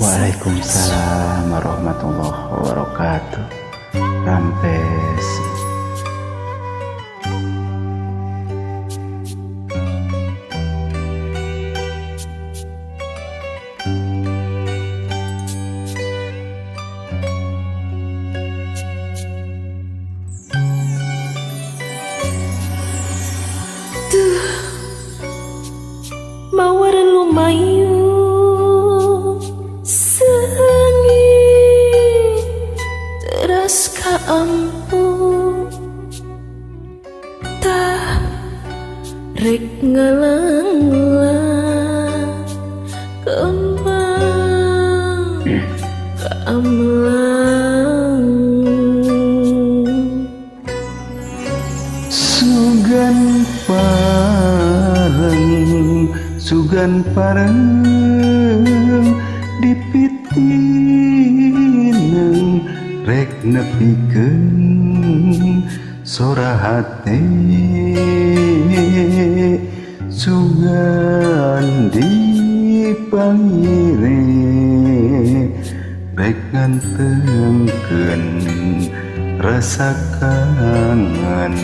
Waalaikumsalam warahmatullahi wabarakatuh. Rampes. Tuh mawar lumayu sengi teras kaampung tah rek ngalanglang kembang kaamlang. Sugan pareng, sugan pareng dipitineng rek nepikeun sora hate, sugan dipangire rek ngantengkeun rasa kangen.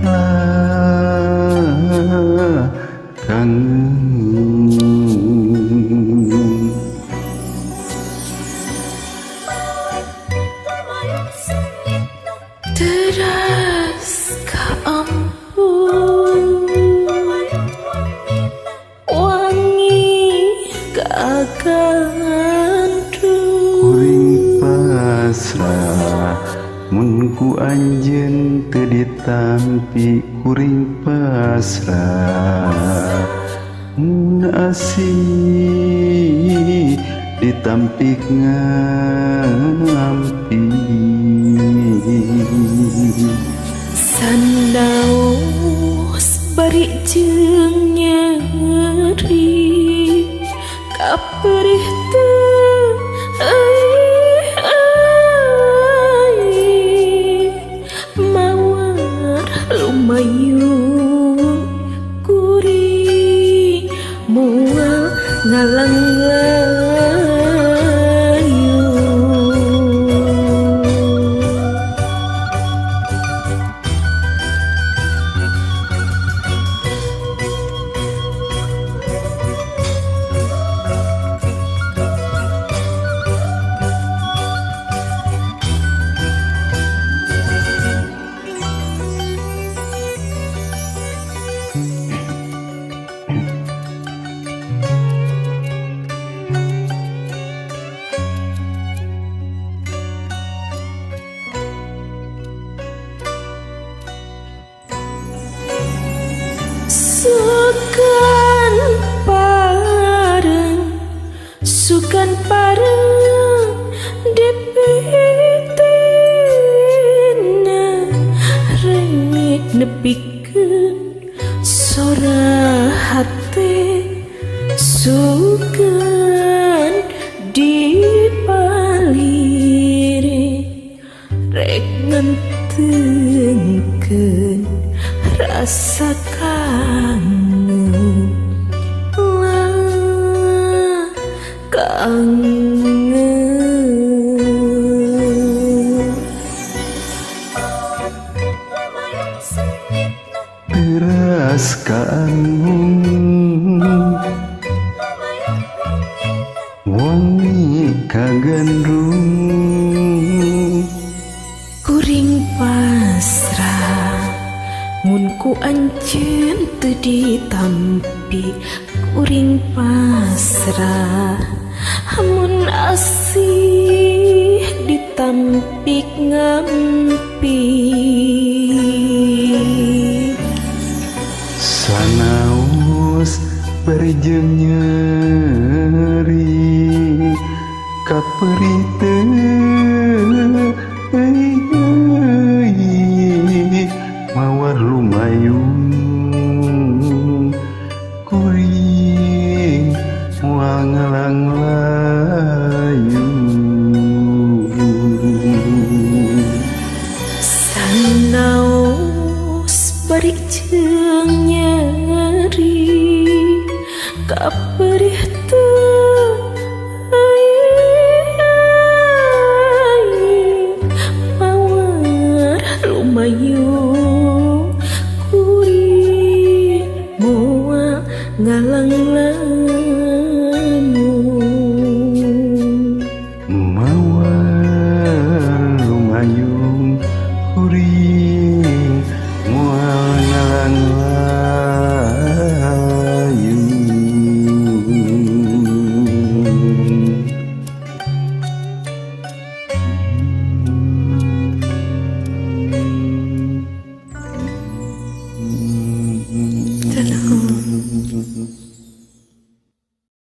Ah, kangen. Teras kaampun wangi kagandung. Kuring pasrah mun ku anjeun teu ditampi, kuring pasrah mun asih ditampik ngampi. Sanaos bari jeung nyeri kaperih teu mawar lumayun kuring moal ngalanglayu. Sugan pareng, sugan pareng dipitina rek nepikeun sora hate, sugan dipalire rek ngentengkeun rasa kangen. Lah kangen. Teras kaanggung wangi kagandrung. Kuring pasrah mun ku anjeun teu ditampi, kuring pasrah mun asih ditampik ngampi. Sanaos bari jeung nyeri kaperih teu mawar lumayung kuring moal ngalanglayu. Sanaos bari